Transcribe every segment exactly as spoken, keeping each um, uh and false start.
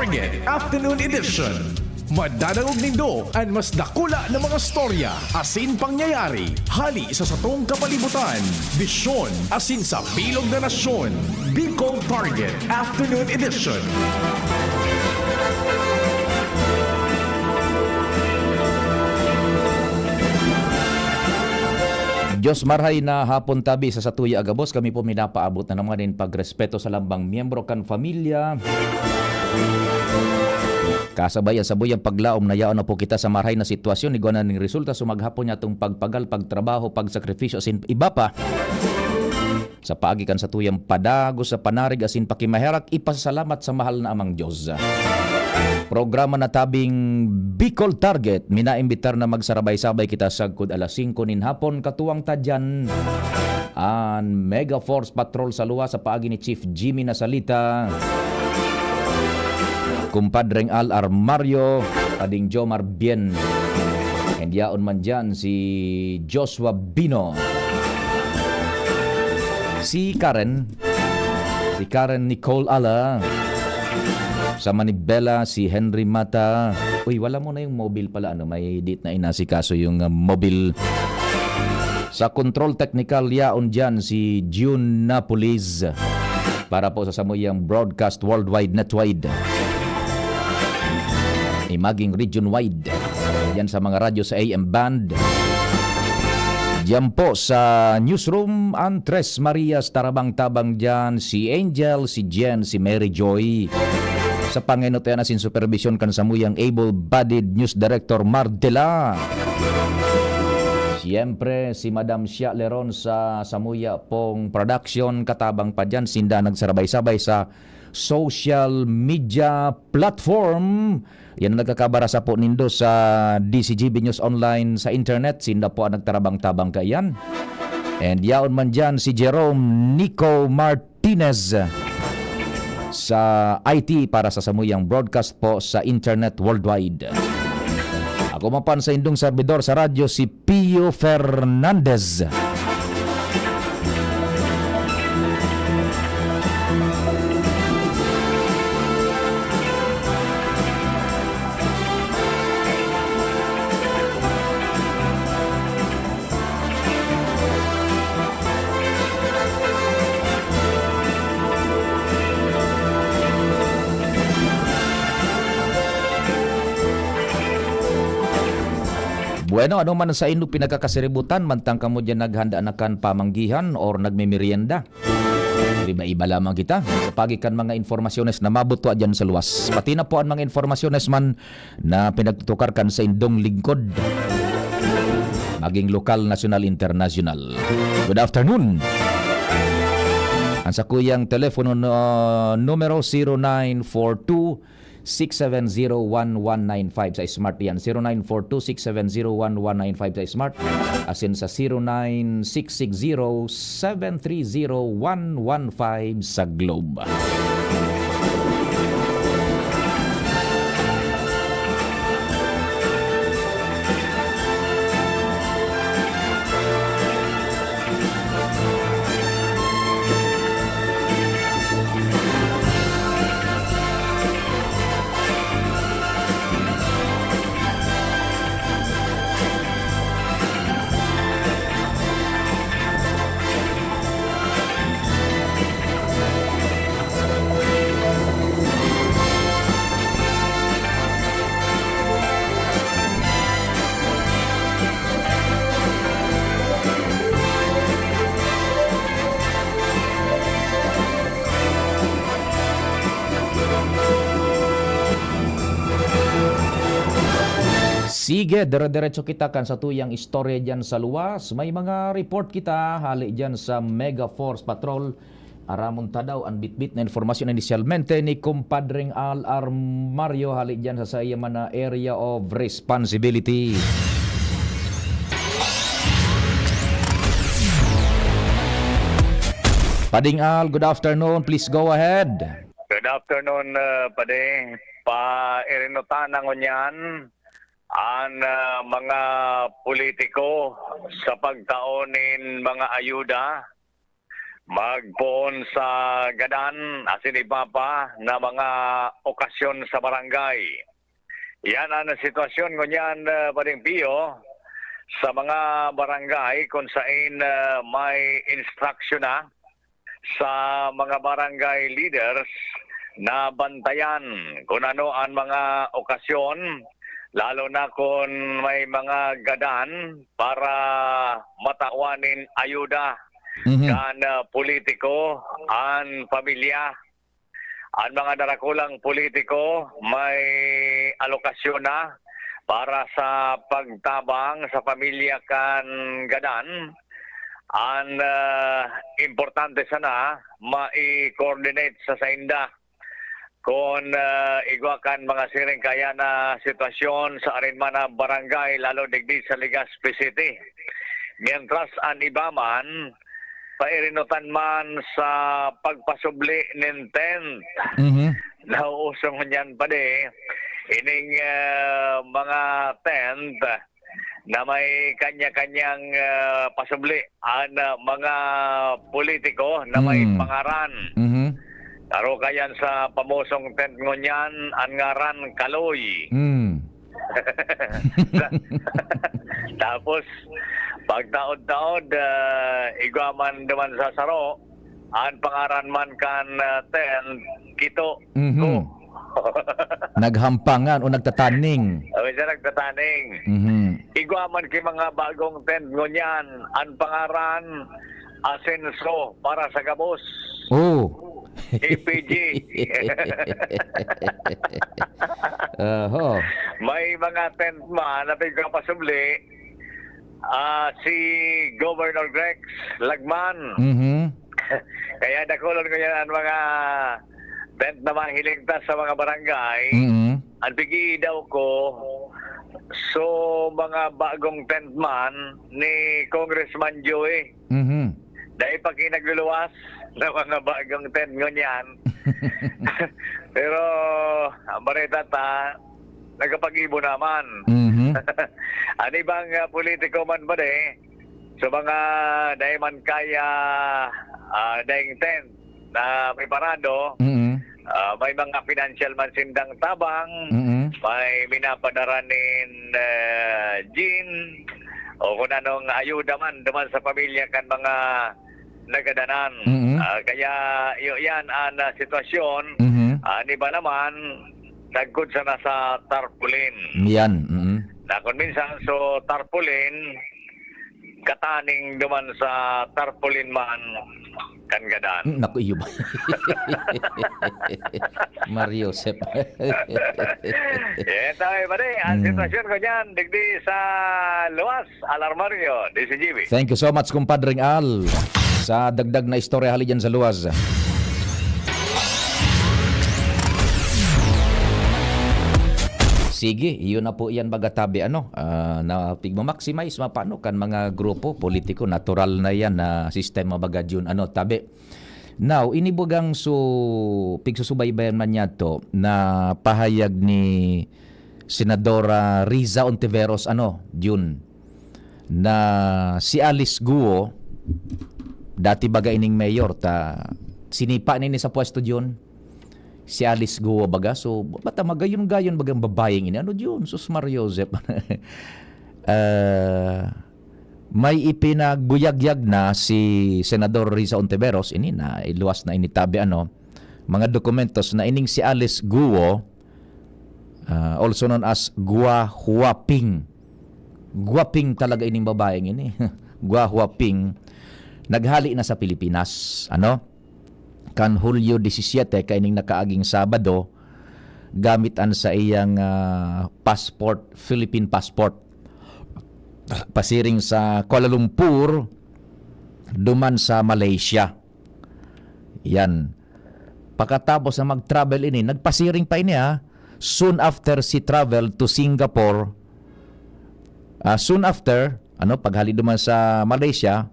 Target Afternoon Edition. Madadangog nindo an mas dakula na mga storya asin pangyayari hali sa satong kapalibutan, bisyon asin sa bilog na nasyon. Bicol Target Afternoon Edition. Diyos marhay na hapon tabi sa satuya a gabos. Kami po minapaabot na naman nin pagrespeto sa lambang miyembro kan pamilya. Kasabay an sabuyang paglaom na yaon na po kita sa marhay na sitwasyon, igwa na ning resulta sa maghapon niyatong pagpagal, pagtrabaho, pagsakripisyo, asin iba pa. Sa paagi kan satuyang padagos sa panarig asin pakimaherak, ipasalamat sa mahal na Amang Diyos. Programa na tabing Bicol Target, minaimbitar na magsarabay-sabay kita sagkod alas singko nin hapon, katuwang ta diyan an Mega Force Patrol sa luwas sa paagi ni Chief Jimmy Nasalita, Kumpadreng Al Armario, Pading Jomar Bien. And yaon man diyan si Joshua Bino. Si Karen, si Karen Nicole Ala. Sa Manibela, si Henry Mata. Uy, wala mo na yung mobile pala, ano, may date na inasikaso yung, ah, mobile. Sa control technical, yaon diyan si June Napolis. Para po sa samuyang broadcast worldwide, netwide. Imaging region wide. Yan sa mga radyo sa A M band. Diyan po sa newsroom, Andres Marias, tarabang-tabang diyan, si Angel, si Jen, si Mary Joy. Sa pangenot yan asin supervision kan samuyang able-bodied news director Mardela. Siyempre, si Madam Shia Leron sa samuya pong production, katabang pa diyan, sinda nagsarabay-sabay sa social media platform. Yan ang nagkakabara sa po nindo sa D C G B News Online sa internet. Sinda po ang nagtarabang-tabang kaiyan. And yaon man dyan si Jerome Nico Martinez sa I T para sa samuyang broadcast po sa internet worldwide. Ako man po an saindong serbidor sa radyo, si Pio Fernandez. Bueno, ano man sa inyo pinagkakasiributan, mantang kamo diyan naghanda na kan pamanggihan or nagmemerienda? Iba-iba lamang kita sa pagi kan mga informasyones na mabutwa diyan sa luwas. Pati na po ang mga informasyones man na pinagtutukar kan saindong lingkod, maging lokal, nasyonal, internasyonal. Good afternoon. Ang sakuyang telepono, ah, numero, zero nine four two, six seven zero one one nine five sa Smart yan. Zero nine four two, six seven zero one one nine five sa Smart. Asin sa zero nine six six zero seven three zero one one five sa Globe. Sige, dire-diretso kita kan satuyang istorya diyan sa luwas. May mga report kita hali diyan sa Mega Force Patrol. Aramon ta daw an bitbit na informasyon inisyalmente ni Kumpadreng Al Armario hali diyan sa saiya man na area of responsibility. Pading Al, good afternoon. Please go ahead. Good afternoon, uh, Pading. Pairinutan na ngunyan an, uh, mga politiko sa pagtao nin mga ayuda Magpoon sa gadan asin iba pa na mga okasyon sa barangay. Yan ang sitwasyon ngunyan, ah, Pading Pio, sa mga barangay kung sain, ah, may instruction na sa mga barangay leaders na bantayan kung ano ang mga okasyon, lalo na kung may mga gadan para matawan nin ayuda Mhm. kan, ah, politiko an pamilya. An mga darakulang politiko may alokasyon na para sa pagtabang sa pamilya kan gadan. An, ah, importante sana mai-coordinate sa sainda kun, ah, igwa kan mga siring kaya na sitwasyon sa arin man na barangay, lalo digdi sa Legazpi City. Mientras an iba man, pairinutan man sa pagpasubli nin tent. Mhm. Nauuso ngunyan, padi, ining, ah, mga tent na may kanya-kanyang, ah, pasubli an, ah, mga politiko na may Hmm. pangaran. Mhm. Taro kayan sa pamosong tent ngunyan, an ngaran Kaloy. Hmm. Tapos, pagtaod-taod, ah, igwa man duman sa saro, an pangaran man kan, ah, tent, Kito. Mhm. Ko. Naghampangan o nagtataning. O, siya nagtataning. Mhm. Igwa man ki mga bagong tent ngunyan, an pangaran, Asenso para sa Gabos. Oh. A P G. Oho. May mga tent man na pigkapasubli, ah, si Governor Rex Lagman. Mhm. Kaya dakulon ko yan ang mga tent na mahiling ta sa mga barangay. Mhm. Ang pigi daw ko, so, mga bagong tent man ni Congressman Joey. Mhm. Dai pa kinagluluwas na mga bagong tent ngunyan. Pero, ang bareta ta, nagkapag-ibo naman. Mhm. Ang ibang, ah, politiko man ba de, so mga dai man kaya, ah, daing tent na preparado, Mhm. ah, may mga financial man sindang tabang, Mhm. may minapadara nin, ah, gin, o kung anong ayuda man duman sa pamilya kan mga nagadanan. Mhm. Ah, kaya iyo yan ang, ah, sitwasyon. Mhm. Ah, an iba naman, sagkod sana sa tarpaulin. Yan, mhm. Na kung minsan, so, tarpaulin, kataning duman sa tarpaulin man, kan gadan. Hmm, naku, iyo ba? Mario Joseph. Yan, tayo, pare. Ang Hmm. sitwasyon ko dyan, digdi sa luwas, Alarmario, D C G B. Thank you so much, kumpadreng Al, sa dagdag na istorya hali dyan sa luwas. Sige, iyon na po yan, baga tabi, ano, ah, na pigma-maximize, mapano, kan mga grupo, politiko, natural na yan na sistema, baga, Jun, ano, tabi. Now, ini bagang su-, pigsusubaybayan man niya to, na pahayag ni Senadora Riza Ontiveros, ano, Jun, na si Alice Guo, dati baga ining mayor, ta, sinipa nini sa pwesto, Jun, si Alice Guo baga. So, bata magayon-gayon bagang babayeng ini. Ano yun? Sus, Mario Joseph. Ah, may ipinagbuyagyag na si Senador Riza Ontiveros, ini na iluwas na ini tabi, ano, mga dokumentos na ining si Alice Guo, ah, also known as Gua Huaping. Guwaping talaga ining babaeng ini. Gua Huaping, naghali na sa Pilipinas, ano? Kan Hulyo disisiete, kaining nakaaging Sabado, gamit an saiyang, ah, passport, Philippine passport. Pasiring sa Kuala Lumpur, duman sa Malaysia. Yan. Pakatapos na mag-travel ini, nagpasiring pa ini, ha. Soon after she travel to Singapore, ah, soon after, ano, paghali duman sa Malaysia,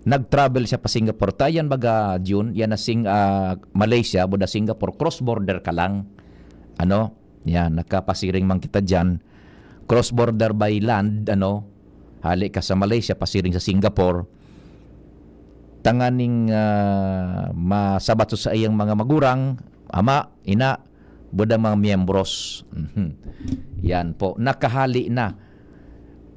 nag-travel siya pa Singapore. Ta yan baga, Jun, yan na Sing-, ah, Malaysia, buda Singapore, cross-border ka lang. Ano? Yan, nakapasiring man kita dyan. Cross-border by land, ano, hali ka sa Malaysia, pasiring sa Singapore. tanganing, ah, masabat sa iyang mga magurang, ama, ina, budang mga miyembros. Mhm. Yan po, nakahali na.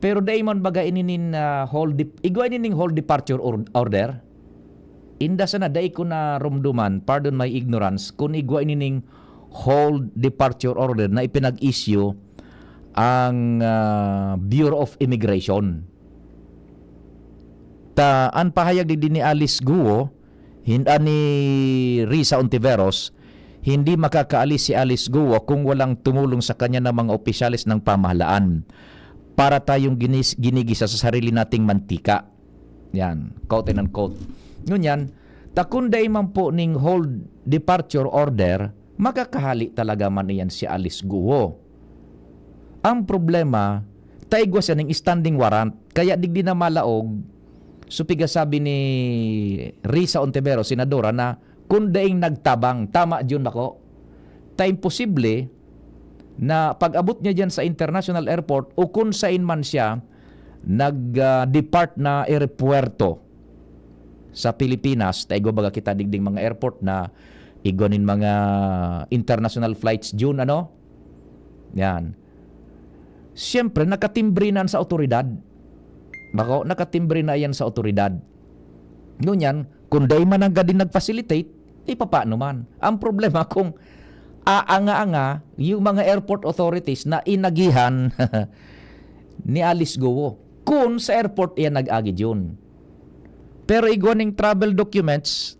Pero dai man baga ini nin, ah, hold dep-, igwa ini ning hold departure or-, order? Inda sana dai ko narumduman, pardon my ignorance, kun igwa ini ning hold departure order na ipinag-issue ang, ah, Bureau of Immigration. Ta, an pahayag digdi ni Alice Guo, hin-, ah, ni Risa Ontiveros, hindi makakaalis si Alice Guo kung walang tumulong sa kanya na mga opisyales ng pamahalaan para tayong ginis-, ginigisa sa sarili nating mantika. Yan, quote and unquote. Ngunyan, ta kun dai man po ning hold departure order, makakahali talaga man iyan si Alice Guo. Ang problema, ta igwa siya ning standing warrant, kaya digdi na malaog. So, pigasabi ni Risa Ontiveros, senadora, na kun daing nagtabang, tama, Jun, bako? Ta imposible na pag-abot niya diyan sa international airport o kun sain man siya nag, ah, depart na eropuwerto sa Pilipinas, ta igwa baga kita digding mga airport na igwa nin mga international flights, Jun, ano? Yan. Siyempre, nakatimbre na sa awtoridad. Bako, nakatimbre na yan sa awtoridad. Ngunyan, kung dai man ang gadin nag-facilitate, ipapano man? Ang problema kung aanga-anga yung mga airport authorities na inagihan ni Alice Guo. Kung sa airport iyan nag-agi yun. Pero igwa ning travel documents,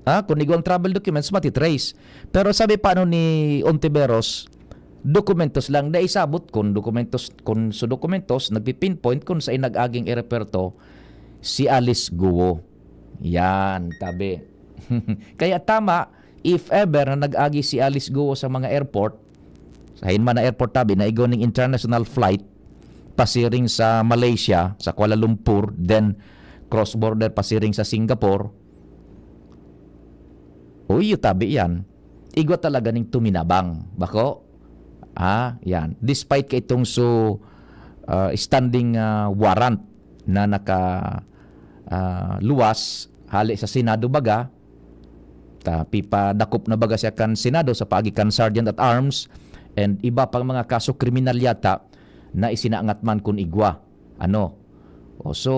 ah, kung igwang travel documents, matitrace. Pero sabi pa ano ni Ontiveros, dokumentos lang, dai sabot kung dokumentos, kung sa dokumentos, nagpi-pinpoint kung saan nag-aging eropuwerto si Alice Guo. Yan, tabi. Kaya tama, if ever na nag-agi si Alice Guo sa mga airport, sa Hinman na airport, tabi, na igwa ning international flight, pasiring sa Malaysia, sa Kuala Lumpur, then cross-border pasiring sa Singapore, uy, tabi yan. Igwa talaga ning tuminabang. Bako? Ah, yan. Despite ka itong so, ah, standing, ah, warrant na naka, ah, luwas, hali sa Senado baga, ta, pipadakop na baga siya kan Senado sa paagi kan Sergeant at Arms and iba pang mga kaso kriminal yata na isinangat man kun igwa. Ano? O, so,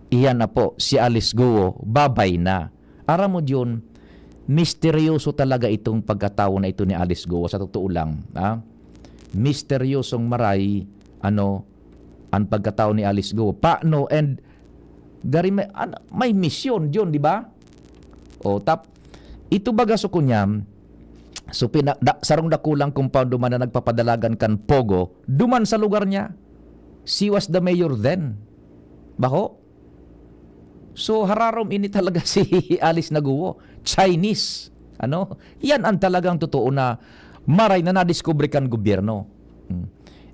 iyan na po, si Alice Guo, babay na. Aram mo, Jun, misteryoso talaga itong pagkatawo na ito ni Alice Guo, sa totoo lang, ah. Misteryosong maray, ano, ang pagkatawo ni Alice Guo. Paano? And, gari may, an-, may misyon, Jun, di ba? O, tap-, ito baga so kunyam, so pina-, da-, sarong dakulang compound duman na nagpapadalagan kan Pogo, duman sa lugar niya. She was the mayor then. Bako? So, hararom ini talaga si Alice Guo. Chinese. Ano? Yan ang talagang totoo na maray na nadiskubre kan gobyerno. Hmm.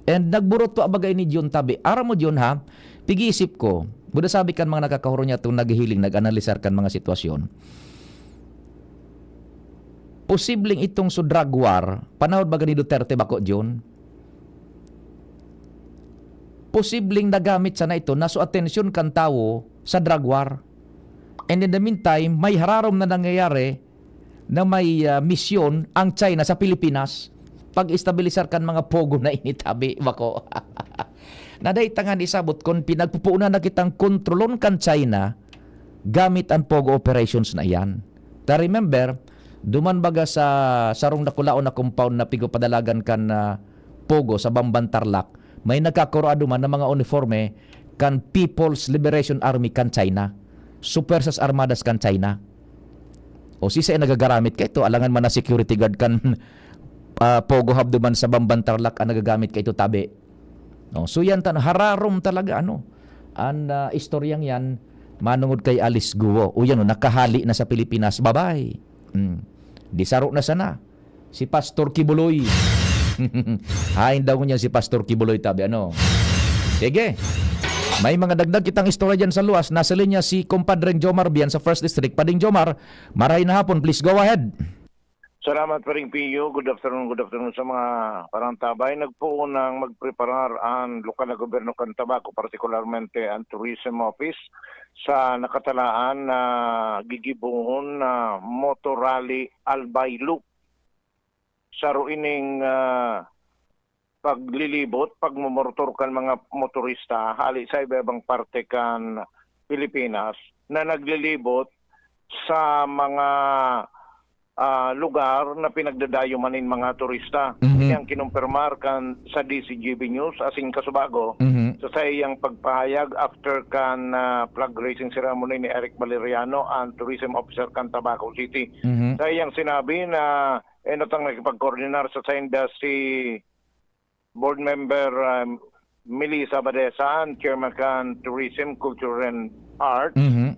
And nagburot pa baga ini, Jun, tabi. Aram mo, Jun, ha? Pig-iisip ko, buda sabi kan mga nakakahuro niya itong naghihiling, nag-analisar kan mga sitwasyon. Posibleng itong so drug war, panahon baga ni Duterte bako, Jun? Posibleng nagamit sana ito na so atensyon kan tawo sa drug war. And in the meantime, may hararom na nangyayari na may, ah, misyon ang China sa Pilipinas. Pag-estabilisar kan mga pogo na ini, tabi, bako. Na dai ta ngani isabot kun pinagpupuonan na kitang kontrolon kan China gamit an pogo operations na iyan. Ta remember, duman baga sa sarong dakulaon na compound na pigpapadalagan kan, ah, pogo sa Bamban Tarlac, may nagkakuro duman na mga uniforme kan People's Liberation Army kan China. So, Puwersas Armadas kan China. O, sisay nagagaramit kaito, alangan man na security guard kan, ah, pogo hub duman sa Bamban Tarlac ang nagagamit kaito, tabi. O, so yan tan-, hararom talaga, ano, an, ah, istoryang yan, manungod kay Alice Guo. O yan, o, nakahali na sa Pilipinas, babay. Hmm. Di saro na sana si Pastor Kibuloy. Hain daw niya si Pastor Kibuloy, tabi, ano? Sige. May mga dagdag kitang istorya dyan sa luwas. Nasa linya si Compadreng Jomar Bian sa First District. Pading Jomar, maray na hapon. Please go ahead. Salamat, Paring Pio. Good afternoon, good afternoon sa mga parantabay. Nagpoon nang magpreparar an lokal na gobyerno kan Tabaco, partikularmente an Tourism Office, sa nakatalaan na gigibohon na motor rally Albay Loop. Saro ining, ah, paglilibot, pagmomortor kan mga motorista hali sa iba-ibang parte kan Pilipinas na naglilibot sa mga, ah, lugar na pinagdadayoman nin mga turista. Mhm. Yang kinumpirmar kan sa D Z G B News asin Kasubago Mhm. sa saiyang pagpahayag after kan, ah, flag raising ceremony ni Eric Valeriano, ang tourism officer kan Tabaco City. Mhm. Sa iyang sinabi na enot ang nakipagkoordinar sa sainda si Board Member, um, Melissa Badesa, ang chairman kan Tourism, Culture and Arts, Mhm.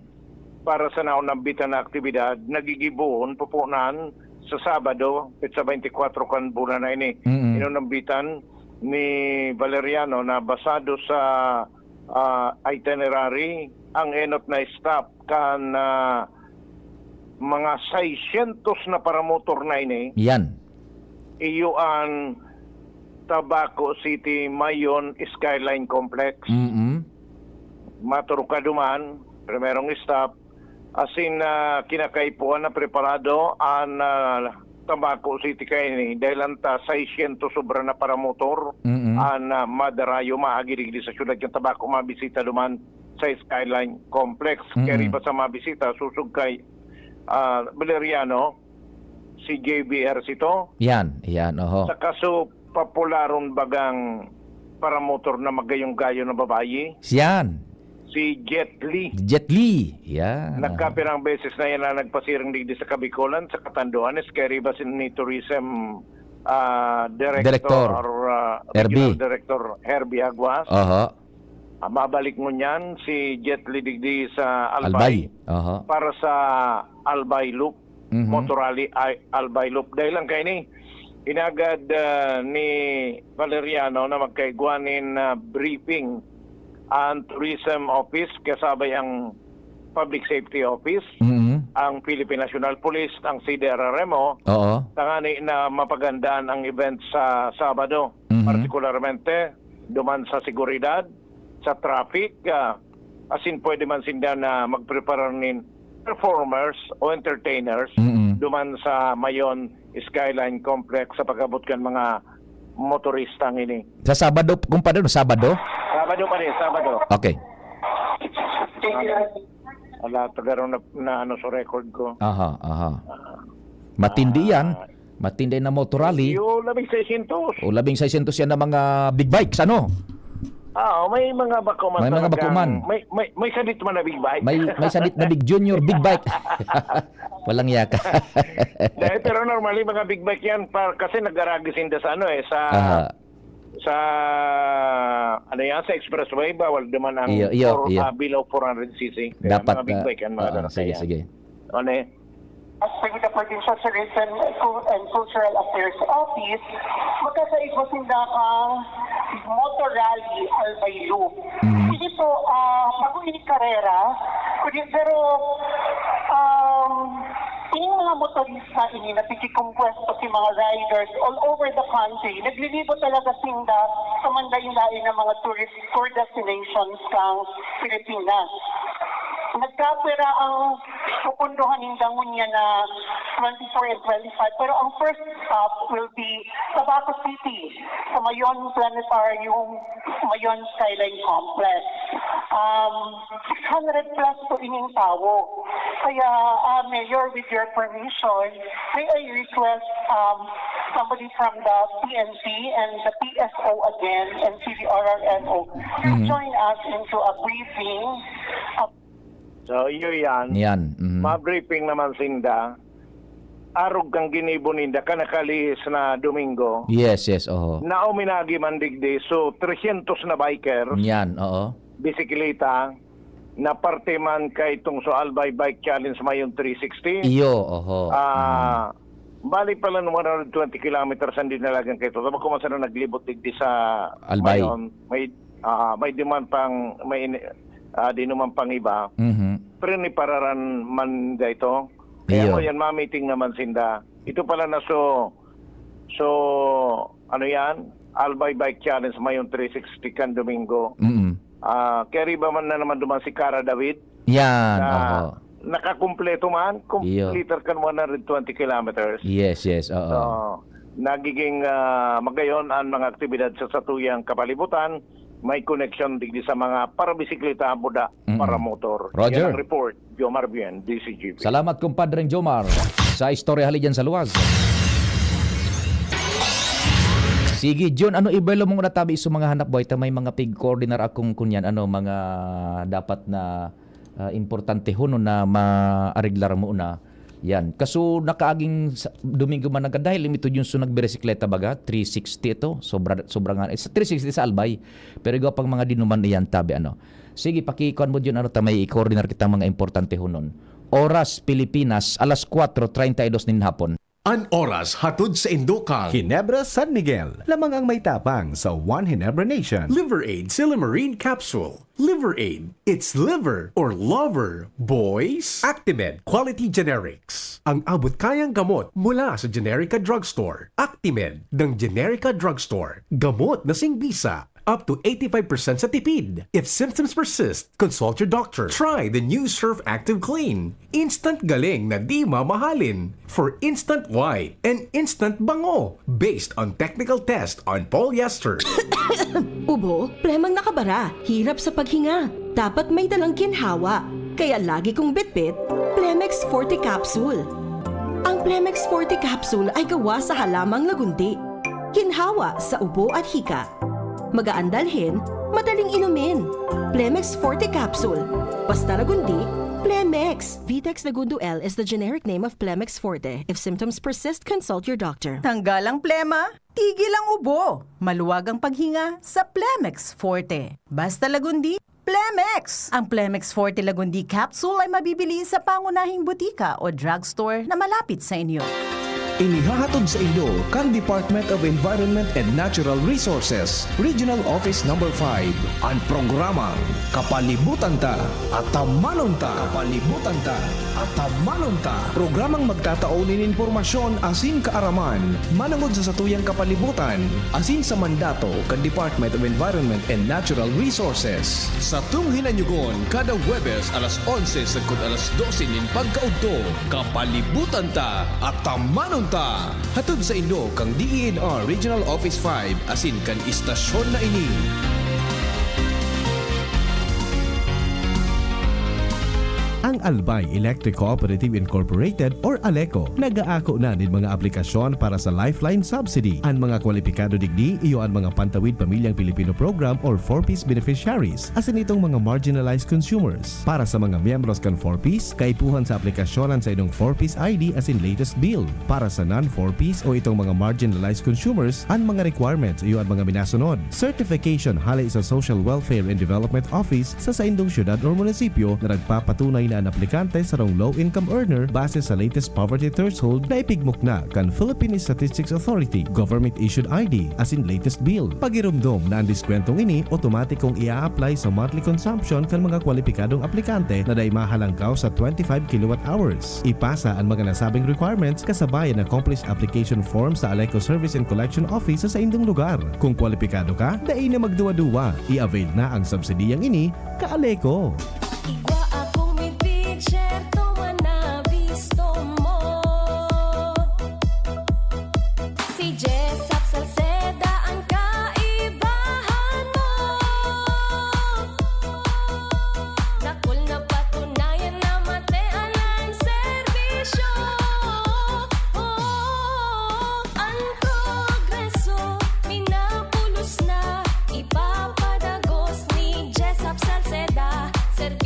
para sa naunambitan na aktibidad na gigibohon pupunan sa Sabado, petsa twenty-four kan bulan na ini. Mm-mm. Inunambitan ni Valeriano na basado sa, ah, itinerary, ang enot na stop kan, ah, mga seiscientos na paramotor na ini. Yan. Iyo an Tabaco City Mayon Skyline Complex. Mm-mm. Maturog ka duman, primerong stop. Asin, ah, kinakaipuhan na preparado an, ah, Tabaco City kaini dahil anta seiscientos sobra na paramotor Mm-mm. an, ah, madarayo maagi digdi sa siyudad kan Tabaco mabisita duman sa Skyline Complex. Kaya Mm-mm. riba sa mabisita, susog kay, ah, Valeriano, si J B R sito. Yan, yan, oho. Sa kaso, popularon bagang paramotor na magayong-gayo na babayi. Siyan. Si Jet Li. Jet Li. Yan, oho. Nagkapirang beses na yan na nagpasiring digdi sa Kabikolan, sa Catanduanes, kaya riba si, ni Tourism, ah, Director, Director. ah, Regional Herbie. Director Herbie Aguas. Oho. Ah, mabalik ngunyan si Jet Li digdi sa Albay. Albay. Oho. Para sa Albay Loop, Mhm. Motor Rally Ay-, Albay Loop. Dahil lang kaini, inagad, ah, ni Valeriano na magkaigwa nin, ah, briefing ang Tourism Office, kasabay ang Public Safety Office, Mhm. ang Philippine National Police, ang C D R R M O, Oo. tangani na mapagandaan ang event sa Sabado, Mhm. partikularmente duman sa seguridad, sa traffic, ah, asin pwede man sinda na magpreparar nin performers o entertainers Mm-mm. duman sa Mayon Skyline Complex sa pag-abot kan mga motorista ngini. Sa Sabado, kumpadre, no? Sabado? Sabado pa rin, Sabado. Okay. Ala, tagaro na, na ano sa record ko. Aha, aha. Ah, Matindi yan. ah, Matindi na motor rally. Yung labing seiscientos. O, labing seiscientos yan ng mga big bikes, ano? Ah, may mga bako man May mga talagang, bako man. may, may, may sadit man na big bike. May, may sadit na big junior, big bike. Walang yaka. Dahil, pero normally, mga big bike yan, pa, kasi nag-aragi sinda sa ano eh, sa, Aha. sa, ano yan, sa expressway, bawal naman ang Iyo, iyo, four, iyo. ah, below four hundred C C. Kaya Dapat mga big na, bike yan, mga oo, sige, sasakyan. sige. Ano eh? As per the Provincial Tourism and Cul-, and Cultural Affairs Office, magkakaigwa sinda kang motor rally Albay Loop. Mhm. Hindi po, ah, bago ini karera, kundi, pero, um, ining mga motorista ini, nakikikompuwesto si mga riders all over the country. Naglilibot talaga sinda sa manlain-lain na mga tourist, tour destinations kang Pilipinas. Nagkapira ang pupunduhan ninda ngunyan na twenty-four and twenty-five, pero ang first stop will be Tabaco City, sa Mayon Planetarium, Mayon Skyline Complex. Um, six hundred plus po ining tawo. Kaya, ah, Mayor, with your permission, may I request, um, somebody from the P N P and the P S O again and C D R R M O to Mhm. join us into a briefing. So, iyo yan. Yan, mhm. Ma-briefing naman sinda. Arog kang ginibo ninda, kan nakalihis na Domingo. Yes, yes, oho. Na uminagi man digdi. So, trescientos na biker, Yan, oo. bisikleta, na parte man kay itong so Albay Bike Challenge Mayon three sixty. Iyo, oho. Ah, Mm. bali pala ng one hundred twenty kilometers ang dinalagan kay Toto. Bako man sana naglibot digdi sa Albay. Mayon. May, ah, may di man pang, may ini-, ah, di naman pang iba. Mhm. Pero ni pararan man da ito. Kaya Iyo. mo yan, ma-meeting naman sinda. Ito pala na so, so, ano yan? Albay Bike Challenge mayong three sixty kan Domingo. Mm. Ah, kaya riba man na naman duman si Cara David Yan, na oho. nakakumpleto man, Iyo. completer kan one hundred twenty kilometers. Yes, yes, oo. So, nagiging ah, magayon ang mga aktibidad sa satuyang kapalibutan, may koneksyon digdi sa mga parabisikleta, buda, Mm-mm. paramotor. Roger. Yan ang report, Jomar Bien, D C G P. Salamat, kumpadreng Jomar, sa istorya hali dyan sa luwas. Sige, Jun, ano ibelo mong natabi sa mga hanap buhay ta may mga pig-coordinar akong kunyan, ano, mga dapat na ah, importante hunon na maareglar mo na yan. Kaso nakaaging sa, Domingo man nagka, dahil ito yung so nagbiresikleta baga, three sixty ito, sobra, sobra nga, sa three sixty sa Albay. Pero igwa pang mga dinuman iyan, tabi ano. Sige, pakikuan mo yun, ano, ta may i-coordinar kita mga importante hunon. Oras, Pilipinas, alas kwatro treinta y dos nin hapon. An oras hatod sa indo kan Ginebra San Miguel, lamang ang may tapang sa One Ginebra Nation. Liver Aid Silymarin Capsule. Liver Aid, it's liver or lover, boys. Actimed Quality Generics, ang abot kayang gamot mula sa Generica Drugstore. Actimed ng Generica Drugstore, gamot na singbisa, up to eighty-five percent sa tipid. If symptoms persist, consult your doctor. Try the new Surf Active Clean. Instant galing na di mamahalin. For instant white and instant bango. Based on technical test on polyester. Ubo, plemang nakabara, hirap sa paghinga. Dapat may dalang ginhawa. Kaya lagi kong bitbit, Plemex Forte Capsule. Ang Plemex Forte Capsule ay gawa sa halamang lagundi. Ginhawa sa ubo at hika. Magaan dalhin, madaling inumin. Plemex Forte Capsule. Basta lagundi, Plemex. Vitex Lagundo L is the generic name of Plemex Forte. If symptoms persist, consult your doctor. Tanggal ang plema, tigil ang ubo. Maluwag ang paghinga sa Plemex Forte. Basta Lagundi, Plemex! Ang Plemex Forte Lagundi Capsule ay mabibili sa pangunahing butika o drugstore na malapit sa inyo. Inihahatod sa indo kan Department of Environment and Natural Resources, Regional Office Number five, an programang Kapalibutan Ta, Atamanon Ta. Kapalibutan Ta, Atamanon Ta. Programang magtatao nin impormasyon asin kaaraman manongod sa satuyang kapalibutan asin sa mandato kan Department of Environment and Natural Resources. Satong hinanyugon kada Huwebes alas onse sagkod alas dose nin pagkaudto. Kapalibutan Ta, Atamanon Ta. Hatod sa indo kan D E N R Regional Office five asin kan istasyon na ini. Ang Albay Electric Cooperative Incorporated or ALECO nag-aako na nin mga aplikasyon para sa Lifeline Subsidy. An mga kwalipikado digdi iyo an mga Pantawid Pamilyang Pilipino Program or four Ps beneficiaries, asin itong mga marginalized consumers. Para sa mga miyembros kan four Ps, kaipuhan sa aplikasyon an saindong four Ps I D asin latest bill. Para sa non-four Ps o itong mga marginalized consumers, an mga requirements iyo an mga minasunod. Certification hale sa Social Welfare and Development Office sa saindong syudad or munisipyo na nagpapatunay na an aplikante sarong low-income earner base sa latest poverty threshold na ipigmukna kan Philippine Statistics Authority, government-issued I D, asin latest bill. Pagiromdom na an diskwentong ini otomatikong ia-apply sa monthly consumption kan mga kwalipikadong aplikante na dai mahalangkaw sa twenty-five kilowatt hours. Ipasa an mga nasabing requirements kasabay an accomplished application form sa ALECO Service and Collection Office sa saindong lugar. Kung kwalipikado ka, dai na magduwa-duwa. I-avail na ang subsidiyang ini, ka-ALECO. Igwa akong midpitcher, tuman na bisto mo. Si Jessop Salceda ang kaibahan mo. Dakul na patunayan na matean ang serbisyo. Oh, ang progreso, minapulos na, ipapadagos ni Jessop Salceda. Serbisyo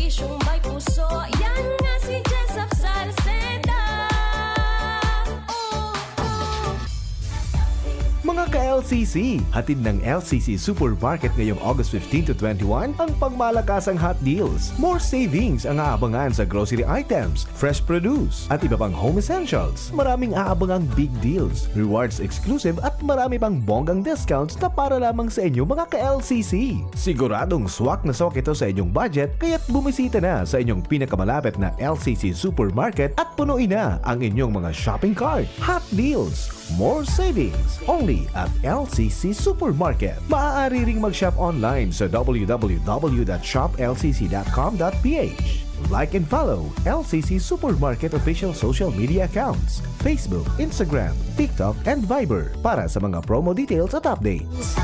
Ka-L C C, hatid ng L C C Supermarket ngayong August fifteen to twenty-one ang pangmalakasang hot deals. More savings ang aabangan sa grocery items, fresh produce, at iba pang home essentials. Maraming aabangang big deals, rewards exclusive at marami pang bonggang discounts na para lamang sa inyo mga ka-L C C. Siguradong swak na swak ito sa inyong budget, kaya't bumisita na sa inyong pinakamalapit na L C C Supermarket at punuin na ang inyong mga shopping cart. Hot deals! More savings only at L C C Supermarket. Maaari ring mag-shop online sa w w w dot shop l c c dot com dot p h. Like and follow L C C Supermarket official social media accounts, Facebook, Instagram, TikTok, and Viber para sa mga promo details at updates.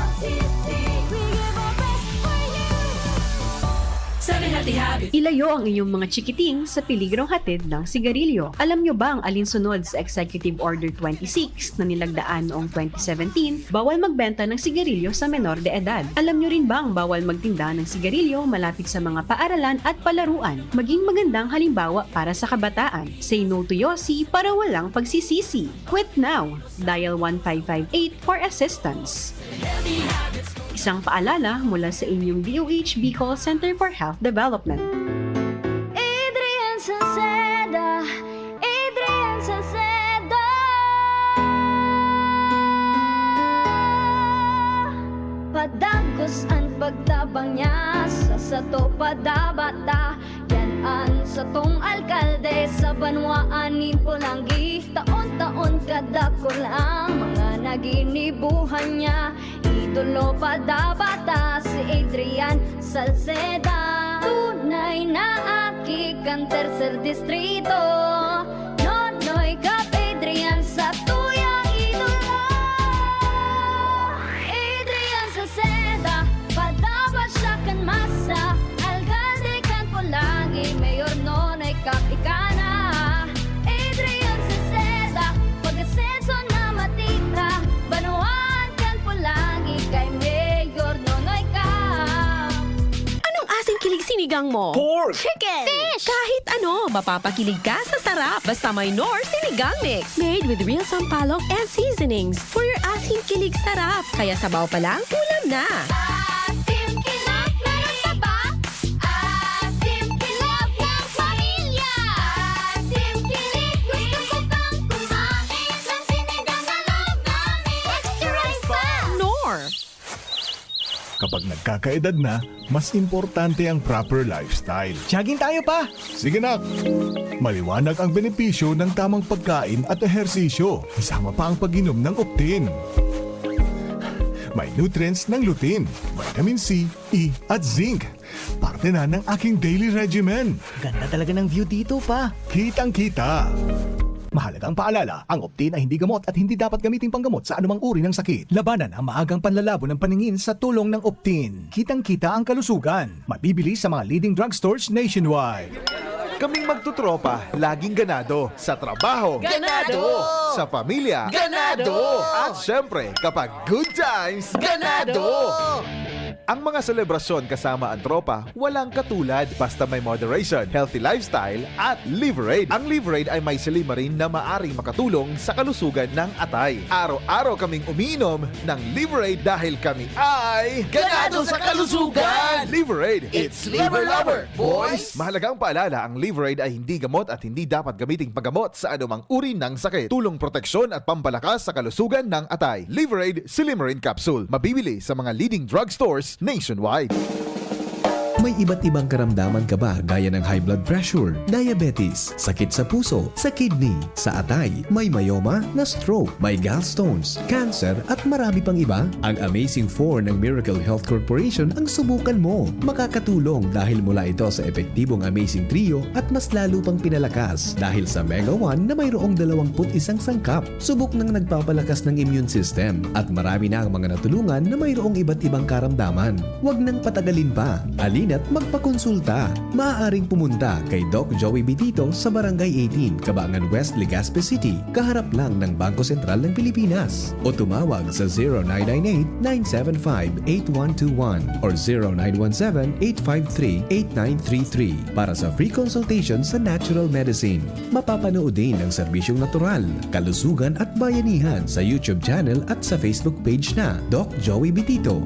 Seven Healthy Habits. Ilayo ang inyong mga chikiting sa peligrong hatid ng sigarilyo. Alam nyo ba ang alinsunod sa Executive Order twenty-six na nilagdaan noong twenty seventeen? Bawal magbenta ng sigarilyo sa menor de edad. Alam nyo rin bang bawal magtinda ng sigarilyo malapit sa mga paaralan at palaruan? Maging magandang halimbawa para sa kabataan. Say no to Yossi para walang pagsisisi. Quit now! Dial one five five eight for assistance. Isang paalala mula sa inyong D O H Bicol Center for Health Development. Adrian Salceda, Adrian Salceda. Padagos an pagtabang niya sa sato padabata. Yan an satong alkalde sa banwaan nin Polangui. Taon-taon kadakul ang mga naginibuhan niya. Idolo padabata si Adrian Salceda. Tunay na aki kan tercer distrito. Nonoy Cap Adrian sa tuyang idolo. Adrian Salceda, padaba siya kan masa. Alkalde kan Polangui, Mayor Nonoy Cap ika na. Adrian Salceda, pag-asenso na matita. Banwaan kan Polangui kay Mayor Nonoy Cap. Anong asing kilig sinigang mo? Pork! Chicken! Fish! Kahit ano, mapapakilig ka sa sarap. Basta may Knorr Sinigang Mix. Made with real sampalok and seasonings. For your asing kilig sarap. Kaya sabaw pa lang, ulam na. Asim Kilog, meron ka ba? Asim Kilog ng pamilya. Asim Kilog, gusto ko pang kumain ng sinigang na loob namin. Extra rice pa! Knorr. Kapag nagkakaedad na, mas importante ang proper lifestyle. Jogging tayo pa! Sige nak! Maliwanag ang benepisyo ng tamang pagkain at ehersisyo, kasama pa ang pag-inom ng Optin. May nutrients ng lutein, vitamin C, E at zinc. Parte na ng aking daily regimen. Ganda talaga ng view dito pa. Kitang-kita. Mahalagang paalala, ang Optin ay hindi gamot at hindi dapat gamiting panggamot sa anumang uri ng sakit. Labanan ang maagang panlalabo ng paningin sa tulong ng Optin. Kitang-kita ang kalusugan. Mabibili sa mga leading drugstores nationwide. Kaming magtutropa, laging ganado. Sa trabaho, Ganado! Sa pamilya, Ganado! At syempre, kapag good times, Ganado! Ang mga selebrasyon kasama ang tropa, walang katulad basta may moderation, healthy lifestyle, at Liverade. Ang Liverade ay may silymarin na maaring makatulong sa kalusugan ng atay. Araw-araw kaming umiinom ng Liverade dahil kami ay Ganado sa kalusugan! Liverade, It's Liver Lover, boys! Mahalagang paalala, ang Liverade ay hindi gamot at hindi dapat gamiting panggamot sa anumang uri ng sakit. Tulong proteksyon at pampalakas sa kalusugan ng atay. Liverade Silymarin Capsule. Mabibili sa mga leading drugstores nationwide. May iba't ibang karamdaman ka ba gaya ng high blood pressure, diabetes, sakit sa puso, sa kidney, sa atay, may myoma, na-stroke, may gallstones, cancer at marami pang iba? Ang Amazing four ng Miracle Health Corporation ang subukan mo. Makakatulong dahil mula ito sa epektibong Amazing Trio at mas lalo pang pinalakas dahil sa Mega one na mayroong dalawampu't isang sangkap. Subok nang nagpapalakas ng immune system at marami na ang mga natulungan na mayroong iba't ibang karamdaman. Huwag nang patagalin pa. Alin at magpakonsulta. Maaaring pumunta kay Doc Joey Bitito sa Barangay eighteen, Kabangan West, Legazpi City, kaharap lang ng Bangko Sentral ng Pilipinas. O tumawag sa zero nine nine eight, nine seven five, eight one two one or zero nine one seven, eight five three, eight nine three three para sa free consultation sa natural medicine. Mapapanood din ang serbisyong natural, kalusugan at bayanihan sa YouTube channel at sa Facebook page na Doc Joey Bitito.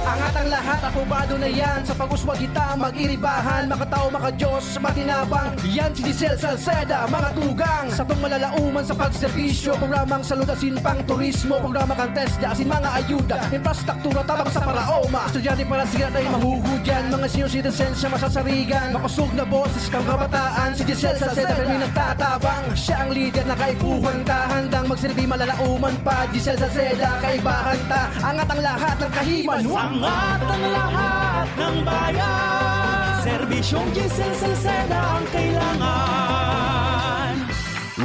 Angat ang lahat, aprobado na yan. Sa pag-uswag kita, mag-iribahan, makatao, makadiyos, matinabang. Yan si Giselle Salceda, mga tugang. Sa tong malalauman sa pagserbisyo, programang salud asin pang turismo, programa kan TESDA asin mga ayuda, infrastruktura tabang sa paraoma. Estudyante para sila tayo mahuhudyan, mga senior citizens siya masasarigan. Makusog na boses kang kabataan, si Giselle Salceda kami nagtatabang. Siya ang lider na kaipuhan ta, handang magsilbi malalauman pa. Giselle Salceda, kaibahan ta, angat ang lahat ng kahiman. Angat ang lahat ng bayan. Serbisyong Giselle Salceda ang kailangan.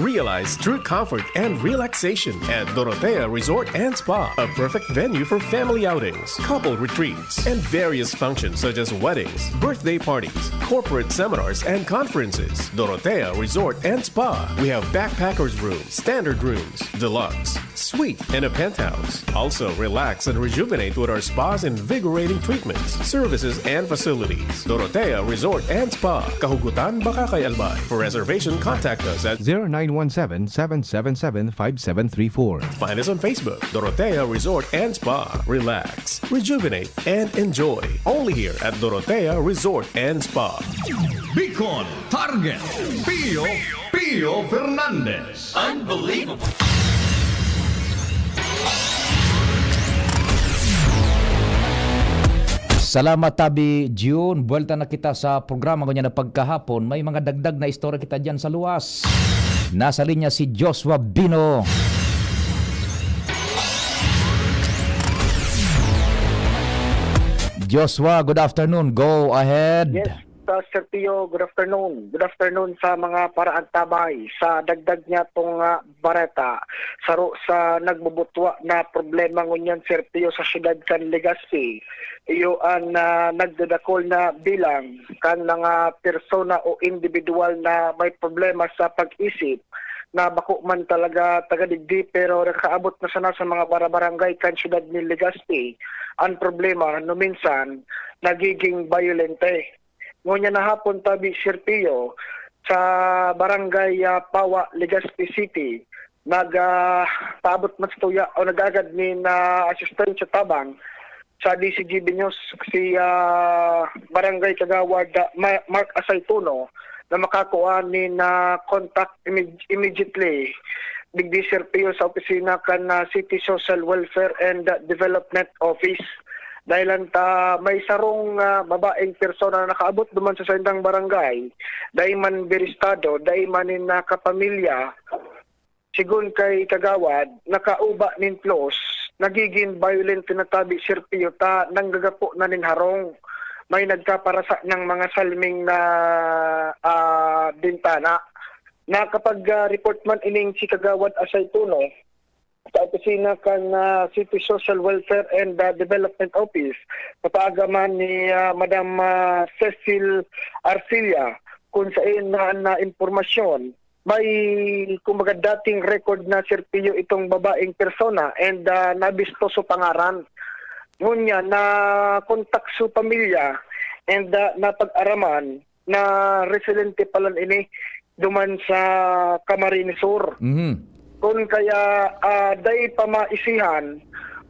Realize true comfort and relaxation at Dorotea Resort and Spa, a perfect venue for family outings, couple retreats, and various functions such as weddings, birthday parties, corporate seminars, and conferences. Dorotea Resort and Spa. We have backpackers room, standard rooms, deluxe, suite, and a penthouse. Also, relax and rejuvenate with our spa's invigorating treatments, services, and facilities. Dorotea Resort and Spa, Kahugutan, Bacacay, Albay. For reservation, contact us at zero nine one seven, seven seven seven, five seven three four. Find us on Facebook, Dorotea Resort and Spa. Relax, rejuvenate, and enjoy. Only here at Dorotea Resort and Spa. Bicol Target, Pio, Pio Fernandez. Unbelievable. Salamat, Tabi June. Buwelta na kita sa programa ngunyan na pagkahapon. May mga dagdag na istorya kita diyan sa luwas. Nasa linya si Joshua Bino. Joshua, good afternoon. Go ahead. Yes, uh, Sir Pio, good afternoon. Good afternoon sa mga paraantabay. Sa dagdag niya tong, ah, bareta, saro sa nagbubutwa na problema ngunyan, Sir Pio, sa siyudad kan Legazpi, iyo an, ah, nagdadakol na bilang kan mga persona o individual na may problema sa pag-isip na bako man talaga taga digdi, pero nakaabot na sana sa mga barabarangay kan siyudad ni Legazpi. Ang problema, no minsan, nagiging bayolente. Ngunyan na hapon, tabi, Sir Pio, sa barangay, ah, Pawa, Legazpi City, nag, ah, paabot man sa tuya o nag-agad nin, ah, asistensya tabang sa D C G B News si, ah, Barangay Kagawad, ah, Ma-, Mark Asaytuno na makakua nin, ah, contact imme-, immediately digdi, Sir Pio, sa opisina kan, ah, City Social Welfare and, ah, Development Office. Dahil lang ta may sarong, ah, babaeng persona na nakaabot duman sa saindang barangay, dai man biristado, dai man nin, ah, kapamilya, sigon kay Kagawad, nakauba nin plus, nagiging violent na tabi, Sir Pio, ta nanggagapo na nin harong. May nagkaparasa ng mga salming na, ah, bintana. Nakapag, ah, report man ining si Kagawad Asaytuno sa opisina kan, ah, City Social Welfare and, ah, Development Office, sa paagaman ni, ah, Madam, ah, Cecil Arcilla, kung sain na, na impormasyon, may, kumbaga, dating record na, Sir Pio, itong babaeng persona and, ah, nabisto sa pangaran. Ngunyan, na kontak sa pamilya and, ah, napag-araman na residente pala ini duman sa Camarines Sur. Mhm. Kun kaya, ah, dai pa maisihan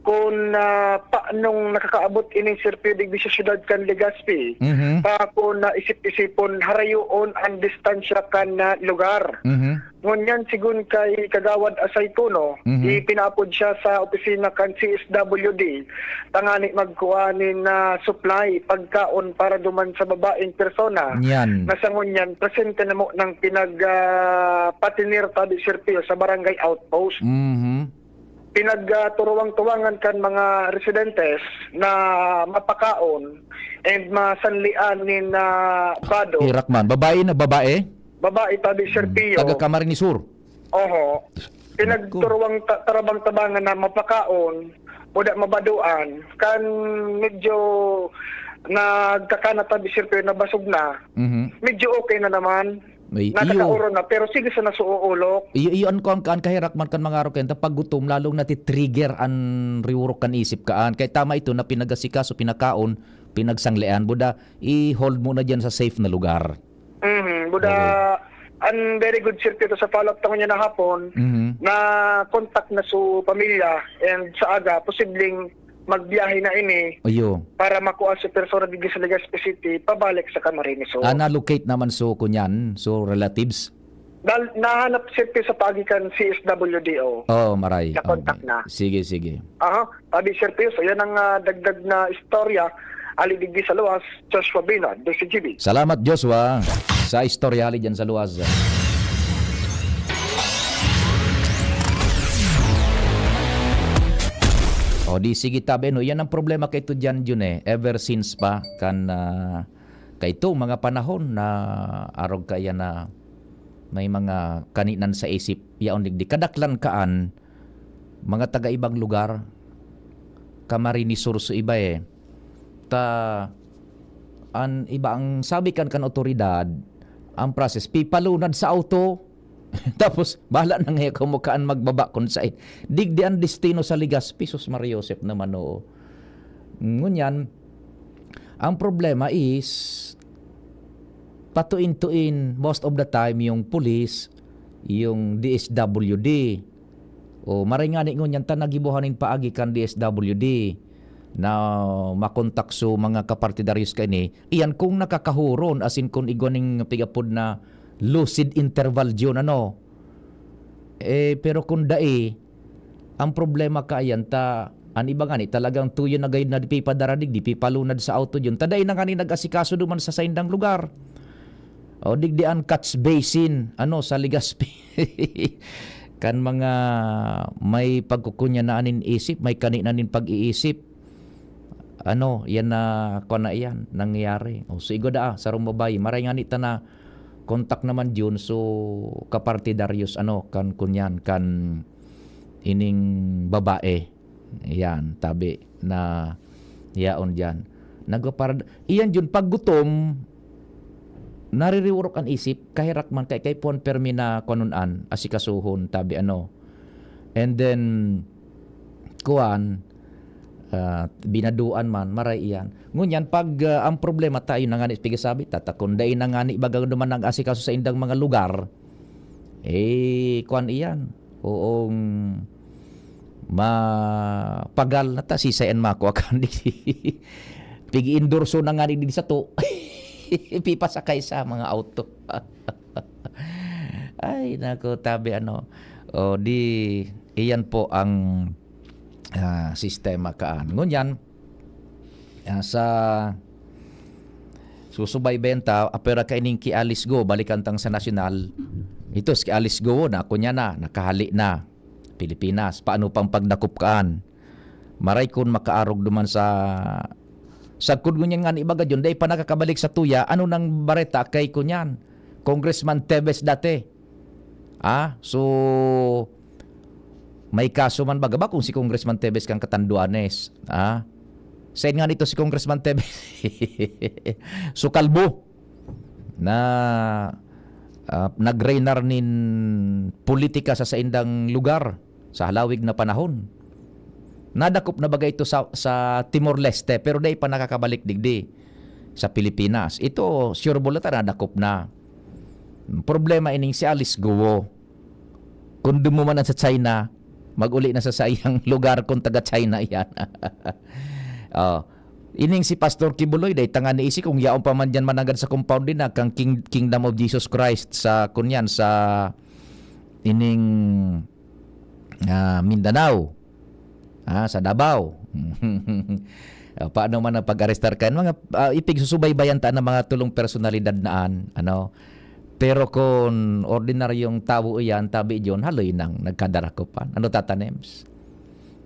kun, ah, paanong nakakaabot ini, Sir Pio, digdi sa siyudad kan Legazpi. Mhm. Pa kun, ah, isip-isipon, harayoon ang distansya kan, ah, lugar. Mhm. Ngunyan, sigon kay Kagawad Asaytuno, Mhm. ipinaapod siya sa opisina kan C S W D, tangani magkua nin, ah, supply, pagkaon para duman sa babaeng persona. Yan. Na sa ngunyan, presente na mo ng pinag, ah, patinir tabi, Sir Pio, sa barangay outpost. Mhm. Pinag, ah, turuwang-tuwangan kan mga residentes na mapakaon and masanlian nin, ah, bado. Hirak man. Babae na babae? Babae tabi, Sir Hmm. Pio. Taga Camarines Sur. Oho. Pinagturuwang ta-, tarabang-tabangan na mapakaon Buda mabadoan, kan medyo nagkakana tabi, sir, pero nabasog na, Mhm. medyo okay na naman. May iyo. Nakakauro na, pero sige sa nasuulok. Iyo, iyo an kuan kaan kaherak man kan mga arog kayan, ta pag gutom, lalong nati-trigger an riwurok kan isip kaan. Kay tama ito na pinagasikaso, pinakaon, pinagsanglean. Buda, i-hold mo na dyan sa safe na lugar. Mhm. Buda, an very good, sir, ito sa follow-up ta ngunyan na hapon, Mhm. na contact na su pamilya and sa aga, posibleng magbiyahe na ini Iyo. para makuha si persona digdi sa Legazpi City, pabalik sa Camarines Sur. Ah, na-locate naman so kunyan, so relatives. Dal, nahanap, sir, ito sa paagi kan C S W D O. Oh, maray. Na-contact Okay. na. Sige, sige. Aha, sabi, sir, Pio, so yan ang ah, dagdag na istorya. Ali digdi sa luwas, Joshua Bina, D C G B. Salamat, Joshua, sa istorya hali dyan sa luwas. O di sige tabi, no? Yan ang problema kay ito dyan, Jun, eh. Ever since pa, kan ah, kaito mga panahon na arog kaya na may mga kaninan sa isip, yaon digdi. Kadaklan kaan, mga taga-ibang lugar, Camarines Sur so iba eh. Ta, an iba ang sabi kan kan otoridad, ang process, pipalunad sa auto, tapos bahala na nga kung mo kaan magbaba kung saan. Digdi ang destino sa Legazpi, sus Maria Joseph naman, oo. Ngunyan, ang problema is, patuin-tuin, most of the time, yung police, yung D S W D. O, maray nga ni ngunyan ta nagibuhan nin paagi kan D S W D na makontak so mga kapartidaryos kaini. Iyan kung nakakahuron, asin kung igwa ning pigapod na lucid interval yun, ano. Eh, pero kung dai, ang problema kaiyan ta, an iba ngani talagang tuyo na gayod na di pipadara digdi, pipalunad sa auto yun. Ta dai na ngani nag-asikaso duman sa saindang lugar. O digdi an catch basin, ano, sa Legazpi. Kan mga may pagkukunya na nin isip, may kani na nin pag-iisip. Ano, yan na, kuwan na iyan, nangyayari. O, sa igwa daa, sarong babayi. Maray ngani ta na kontak naman yun, so, kapartidaryos, ano, kan, kunyan, kan ining babae. Yan, tabi na yaon diyan. Nagpapara-, iyan yun, pag gutom, naririwurok an isip, kaherak man, kay, kay puan permi na kuanon an, asikasuhon, tabi ano. And then, kuan, ah, binaduan man, maray iyan. Ngunyan, pag, ah, ang problema tayo na ngani, pigasabi, tatakon, dai na ngani, baga duman nag-asikaso sa indang mga lugar, eh, kuan iyan. Oong mapagal na ta, sisayan makua kan digdi. Pig-endorso na ngani digdi sato. Pipasakay sa mga auto. Ay, nako, tabi ano. O, di, iyan po ang, ah, sistema kaan. Ngunyan, ah, sa susubaybayan ta, apera kaining ki Alice Go, balikan tang sa nasyonal. Itos ki Alice Go, na, kunya na, nakahali na. Pilipinas, paano pang pagdakop kaan? Maray kun makaarog duman sa, sagkod ngunyan ngani baga yun, dai pa nakakabalik sa tuya, ano nang bareta kay kunyan? Congressman Tevez dati. Ah, so, may kaso man baga ba kung si Congressman Tevez kan Catanduanes? Ah, sain nga nito si Congressman Tevez? So, kalbo na, ah, nagreinar nin politika sa saindang lugar sa halawig na panahon. Nadakop na baga ito sa, sa Timor-Leste, pero dai pa nakakabalik digdi sa Pilipinas. Ito, sure bulata, nadakop na. Problema ining si Alice Guo. Kung dumuman sa China, mag-uli na sa saiyang lugar kung taga China iyan. Oh. Ining si Pastor Kibuloy, dai tanga ni isi kung yaon pa man diyan mananggad sa compound din na kang King-, Kingdom of Jesus Christ sa, kunyan, sa ining, ah, Mindanao. Ah, sa Davao. Ah, paano man ang pag-arestar kan mga, ah, ipigsusubaybayan ta ng mga tulong personalidad na an, ano. Pero kung ordinaryong tawo iyan, tabi diyon, haloy nang nagkadarakupan. Ano, Tata Nems?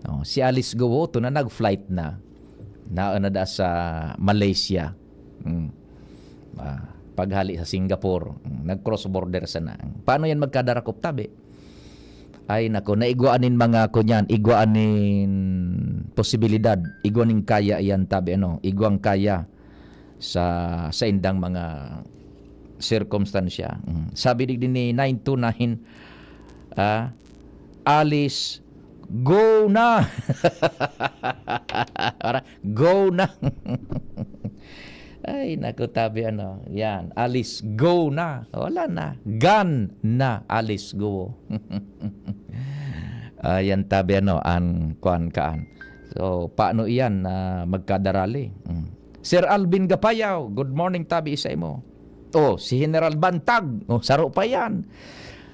Oh, si Alice Guo, to na nag-flight na. Nauna da sa Malaysia. Mm. Ah, paghali sa Singapore. Mm, nag-cross border sana. Paano yan magkadarakop, tabi? Ay, nako, naigwaan nin mga kunyan, igwaan nin posibilidad, igwa nin kaya yan, tabi, ano, igwang kaya sa, sa indang mga sirkumstansya. Mm. Sabi digdi ni nine two nine, ah, "Alice, go na!" Para, "Go na!" Ay, naku, tabi, ano, yan. "Alice, go na!" Wala na. Gone na, "Alice, go!" Ayan, tabi, ano, an kuan kaan. So, paano iyan na magkadarali? Mm. Sir Alvin Gapayaw, good morning, tabi, isa mo. Oh, si General Bantag. Oh, saro pa yan.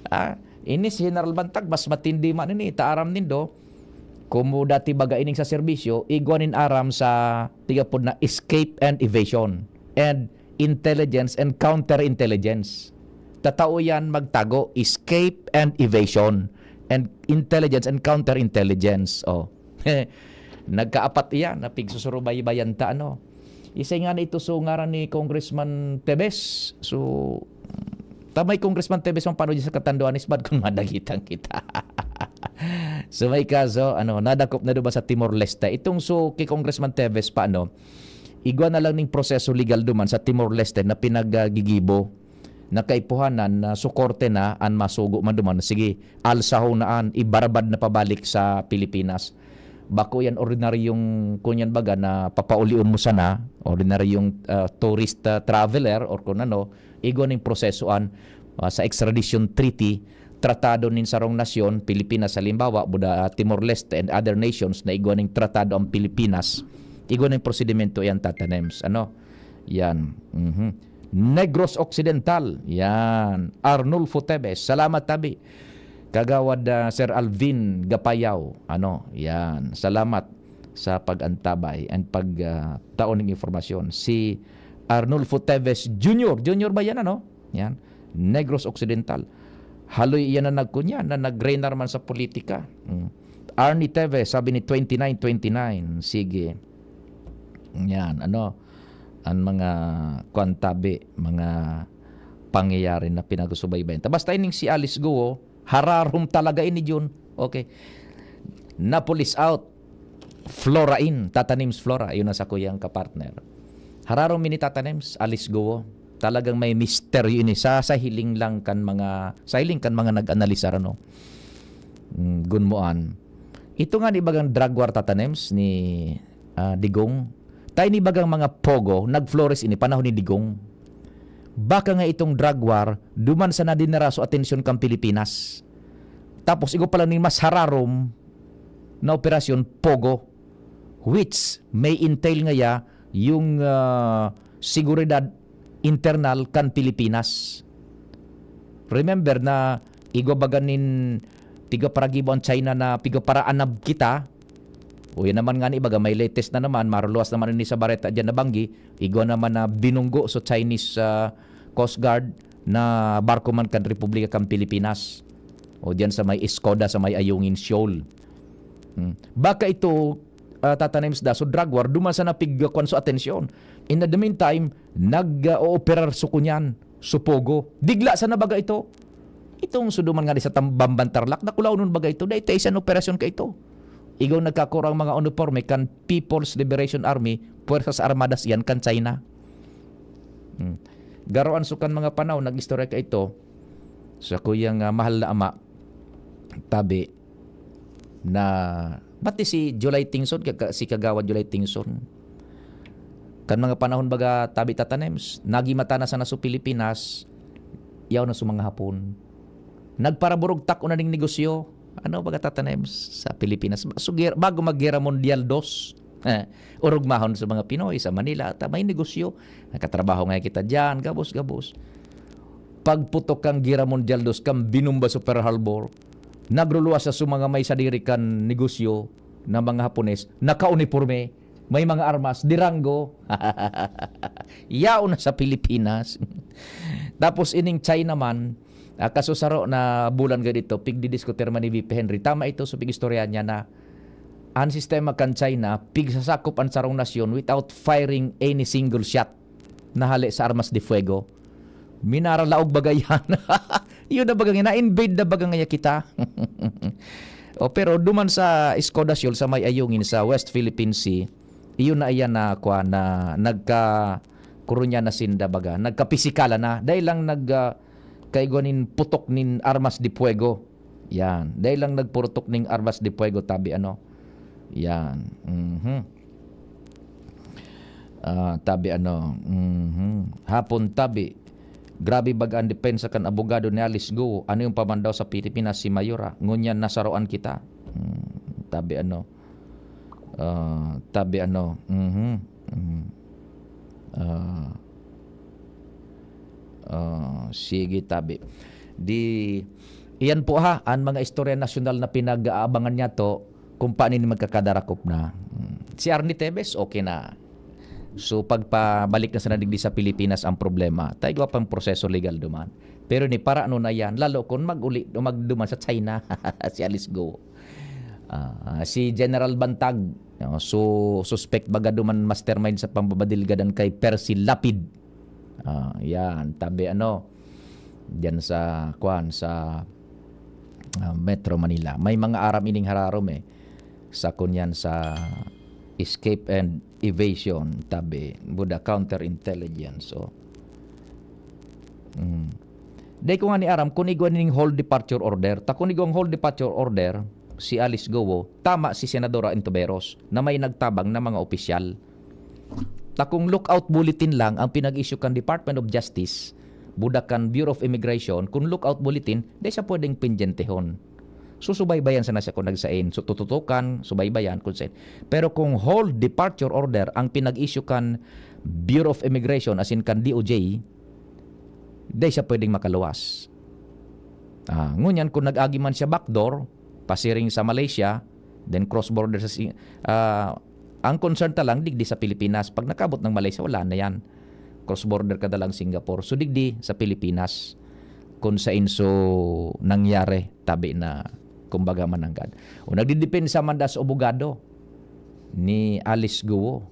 Ah, ini si General Bantag, mas matindi man ini. Ta aram nindo, kumo dati baga ining sa serbisyo, igwa nin aram sa tigapod na escape and evasion and intelligence and counterintelligence. Tatao yan magtago, escape and evasion and intelligence and counterintelligence. Oh. Nagkaapat iyan na pigsusurubaybayan ta, ano. Isa nga na ito, so, ngaran ni Congressman Tebes. So, ta may Congressman Tebes ang pano sa Catanduanes, ba't kung madagitan kita? So, may kaso, ano, nadakop na diba sa Timor-Leste? Itong so, kay Congressman Tebes pa, ano, igwa na lang ning proseso legal duman sa Timor-Leste na pinaggigibo na kaipuhanan na su korte na an masugo man duman. Sige, alsahon na an, ibarabad na pabalik sa Pilipinas. Bako yan ordinaryong, kunyan baga, na papaulion mo sana, ordinaryong, ah, tourist, ah, traveler or kung ano, igwa ning prosesoan, ah, sa extradition treaty, tratado nin sarong nasyon, Pilipinas halimbawa, buda, ah, Timor-Leste and other nations na igwa ning tratado ang Pilipinas, igwa ning prosedimento yan, Tata Nems. Ano? Yan. Mhm. Negros Occidental. Yan. Arnulfo Tebes. Salamat, tabi. Kagawad, ah, Sir Alvin Gapayaw. Ano? Yan. Salamat sa pag-antabay and pag, ah, taon ng informasyon. Si Arnulfo Tevez Junior. Junior ba yan, ano? Yan. Negros Occidental. Haloy iyan na nagkunya, na nag-reina naman sa politika. Mm. Arnie Tevez, sabi ni twenty-nine twenty-nine. Sige. Yan, ano? Ang mga kwantabi, mga pangyayari na pinagsubaybayan. Ta-, basta ining si Alice Guo, hararom talaga ini, Jun. Okay. Na-police out. Flora in, Tata Nems Flora, yun ang sakuyang kapartner. Hararom ini, Tata Nems, Alice Guo. Talagang may misteryo ini sa, sa hiling lang kan mga, sa hiling kan mga nag-analisar, ano. Mm, gunmoan. Ito nga ni bagang drug war, Tata Nems, ni, ah, Digong. Tayo ni bagang mga pogo, nag-flourish ini, panahon ni Digong. Baka nga itong drug war, duman sana dinara so atensyon kan Pilipinas. Tapos, igwa pala ning mas hararom na operasyon, pogo, which may entail ngaya yung, ah, seguridad internal kan Pilipinas. Remember na igwa baga nin pigpaparagibo ang China na pigpaparaanab kita. O yan naman nga ni, baga may latest na naman, maruluwas naman ini sa bareta diyan na banggi. Igwa naman na binunggo sa Chinese, ah, Coast Guard na barko man kan Republika kan Pilipinas. O diyan sa may Escoda, sa may Ayungin Shoal. Hmm. Baka ito, ah, Tata Nems, da, so drug war, duman sa napigkwan so atensyon. In the meantime, nag-ooperar so kunyan, so pogo. Digla sana baga ito. Itong suduman nga di sa Tam-, Bamban Tarlac, nakulaunon baga ito. Dahil ito isang operasyon ka ito. Igaw nagkakuro ang mga uniforme kan People's Liberation Army, Puwersas Armadas yan kan China. Hmm. Garoan so kan mga panahon, nag-istorya ka ito. Sa kuyang, ah, mahal na ama, tabi, na, pati si July Tingson, kaka-, si Kagawad July Tingson, kan mga panahon baga, tabi, Tata Nems, nagimata na sana sa Pilipinas, yaw na sa mga Hapon. Nagparaburugtak na ning negosyo. Ano baga, Tata Nems, sa Pilipinas? So, ger-, bago mag-Gera Mundial dos, eh, orog mahon sa mga Pinoy sa Manila, ta may negosyo. Nakatrabaho nga kita diyan, gabos-gabos. Pagputok kan Gera Mundial dos, kan binumba sa Pearl Harbor, nagruluwas sa mga may sadiri kan negosyo na mga Hapones, nakauniporme, may mga armas, Durango. Yaon na sa Pilipinas. Tapos ining China man, ah, kasusaro na bulan ga dito, pigdidiskutir man ni V P Henry. Tama ito sa pig-istorya niya na ang sistema kan China, pigsasakop ang sarong nasyon without firing any single shot na hale sa armas de fuego. Minaralaog baga yan. Iyo na baga nga, na-invade na baga ngaya kita. O, pero duman sa Escoda Shoal, sa may Ayungin, sa West Philippine Sea, iyo na iyan na, kwa, na nagka-, kurunya na sinda baga, nagkapisikala na. Dahil lang nag, ah, kaigwa nin putok nin armas de fuego. Yan. Dahil lang nagpurutok ning armas de fuego, tabi ano. Yan. Mhm. Ah, tabi ano. Mhm. Hapon, tabi. Grabe baga ang depensa kan abogado ni Alice Go. Ano yung pamandaw sa Pilipinas si Mayora? Ngunyan nasaroan kita. Hmm, tabi ano. Ah, tabi ano. Mhm. Mhm. Ah. Ah, sige, tabi. Di, iyan po ha, ang mga istorya nasyonal na pinag-aabangan niya to, kung paano ini magkakadarakop na. Hmm. Si Arnie Tevez, okay na. So, pagpabalik na sana digdi sa Pilipinas ang problema, ta igwa pang proseso legal duman. Pero ni para ano na yan, lalo kung mag-uli, magduman sa China, si Alice Go. Ah, si General Bantag, no, so, suspect baga duman mastermind sa pambabadilgadan kay Percy Lapid. Ah, yan, tabi ano, diyan sa, kwan, sa, ah, Metro Manila. May mga aram ining hararom eh. Sa kunyan sa escape and evasion, tabi, buda counterintelligence. So, mm. Dai ko nga ni aram kung igwa ning hold departure order. Ta kung igwang hold departure order, si Alice Gowo, tama si Senadora Ontiveros na may nagtabang na mga opisyal. Ta kung lookout bulletin lang ang pinag-issue kan Department of Justice, buda kan Bureau of Immigration, kung lookout bulletin, dai siya pwedeng pendyentehon. So, subaybayan sana siya kung nagsain. So, tututukan, subaybayan kung sain. Pero kung hold departure order ang pinag-issue kan Bureau of Immigration, as in kan D O J, dai siya pwedeng makaluwas. Ah, ngunyan, kung nag-agi man siya backdoor, pasiring sa Malaysia, then cross-border sa Si-, ah, ang concern ta lang, digdi sa Pilipinas. Pag nakabot ng Malaysia, wala na yan. Cross-border ka na lang Singapore. So, digdi sa Pilipinas, kung sain so nangyari, tabi na, kumbaga, mananggad. O nagdidepensa man da sa abogado ni Alice Guo.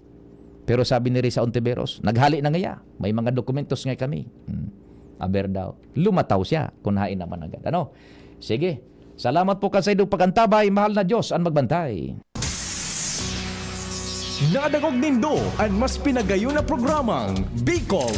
Pero sabi ni Risa Ontiveros, "Naghali na ngaya. May mga dokumentos nga kami." Hmm. Aber daw, lumataw siya kung hain naman agad. Ano? Sige. Salamat po kan saindong pag-antabay. Mahal na Diyos ang magbantay. Nadangog nindo an mas pinagayon na programang Bicol